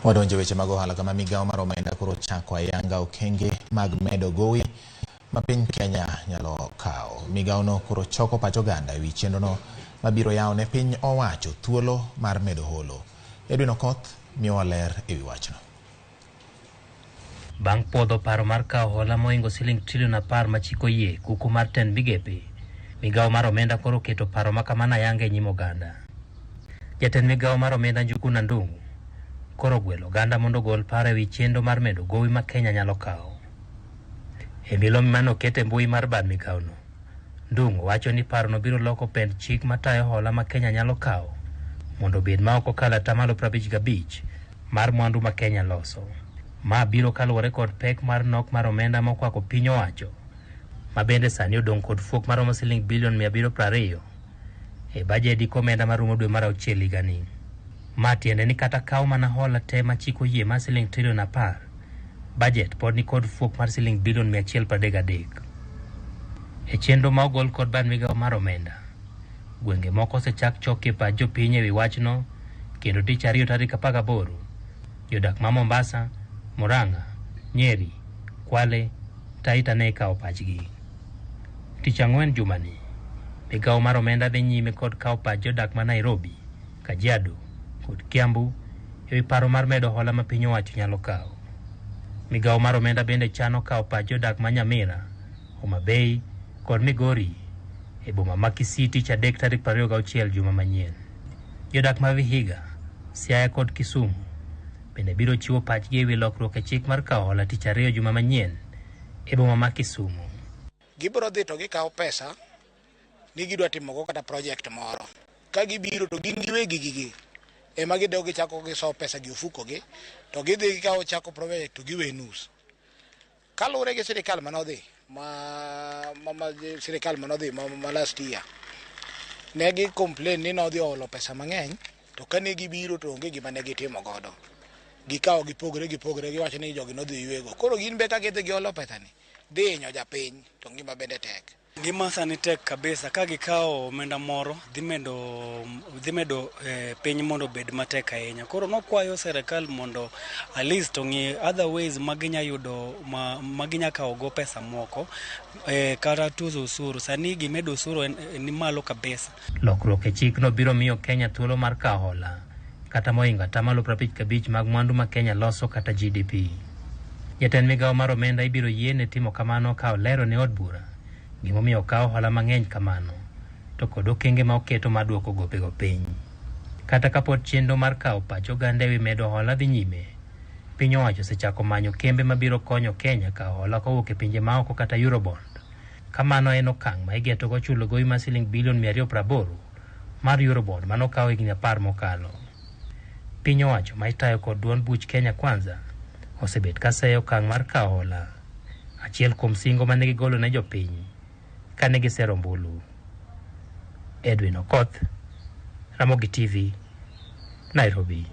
Wadonjo e weche mag ohala kama migawo mar omenda koro chako ayanga okenge mag medo gowi ma piny Kenya nyalo kawo. Migawono koro choko pach oganda e wi chenrono mabiro yawo ne piny owacho thuolo mar medo holo. Edwin Okoth miyowa ler e wi wachno. Bang' puodho paro mar kawo hola mohingo siling trilion 10 ma chik oyie kuku mar tend migepe, migawo mar omenda koro oketo paro ma kamano ayanga e nyim oganda. Jatend migawo mar omenda Njuguna Ndung'u koro ogwelo oganda mondo ogol paro ewi chenro mar medo gowi ma Kenya nyalo kawo. E milome mane oket e mbui mar bad migawono, Ndung'u wacho ni parono biro loko pend chik matayo hola ma Kenya nyalo kawo mondo obed ma ok okalo atamalo 55 mar mwandu ma Kenya loso. Ma biro kaluwore kod pek mar nok mar omenda mokwako piny owacho ma bende sani odong' kod fuok maromo siling bilion 720 e bajedi komenda marumo dwe mar auchiel higani. Ma tiende ni kata kaw mana hola te ma chik oyie mar siling trilion 10, bajet pod ni kod fuok mar siling bilion 133. E chenro ma ogol kod bad migawo mar omenda, gwenge moko osechak chokie pach jopiny ewi wachno kendo tich ariyo tarik 18, jodak ma Mombasa, Murang'a, Nyeri, Kwale, Taita ne ikawo pachgi. Tich ang'wen jumani, migawo mar omenda dhi nyime kod kawo pach jodak ma Nairobi, Kajiado kod Kiambu ewi paro mar medo hola ma piny owacho nyalo kawo. Migawo mar omenda bende chano kawo pach jodak ma Nyamira, Homa Bay kod Migori e boma ma Kisii tich adek tarik 26 juma manyien. Jodak ma Vihiga, Siaya kod Kisumu bende biro chiwo pachgi ewi lokruok e chik mar kawo hola tich ariyo juma manyien e boma ma Kisumu. Gibiro dhi to gikawo pesa ni gidwa timogo kata project moro. Ka gibiro to gin giwegi gigi ema gidok gichako gisowo pesa gi ofuko gi to gidhi gikawo chako project to giwe nus. Kaluwore gi sirikal manodhi ma sirikal manodhi ma last year, ne gi complain ni nodhi olo pesa mang'eny to kane gibiro to onge gima ne gitimo godo. Gikawo gipogre gipogre giwacho ni jogi nodhi ywego. Koro gin be ka gidhi giolo pesa ni dhi hinyo japiny to ngima bende tek. Ngima sani tek kabisa ka gikawo omenda moro dhi medo piny mondo obed matek ahinya. Koro nokwayo serikal mondo at least ong'i other ways ma ginya yudo ma ginya kawo go pesa moko kata tozo osuru. Sani gimedo osuru en, ni malo kabisa. Lokruok e chikno biro miyo Kenya thuolo mar kawo hola kata mohingo atamalo 55 mag mwandu ma Kenya loso kata GDP. Jatend migawo mar omenda ibiro yiene timo kamano ka olero ne od bura gimomiyo okawo hola mang'eny kamano to kod okenge ma oketo mar duoko gopego piny. Kata kapod chenro mar kawo pach oganda ewi medo hola dhi nyime, piny owacho osechako manyo kembe mabiro konyo Kenya kawo hola kowuok e pinje maoko kata Eurobond. Ka mano en okang' ma igetogo chulo gowi mar siling bilion 280 mar Eurobond manokaw higni 10 mokalo. Piny owacho ma itayo kod duond buch Kenya Kwanza osebet ka seyo okang' mar kawo hola, achiel kuom singo mane gigolo ne jopiny kane gisero ombulu. Edwin Okoth, Ramogi TV, Nairobi.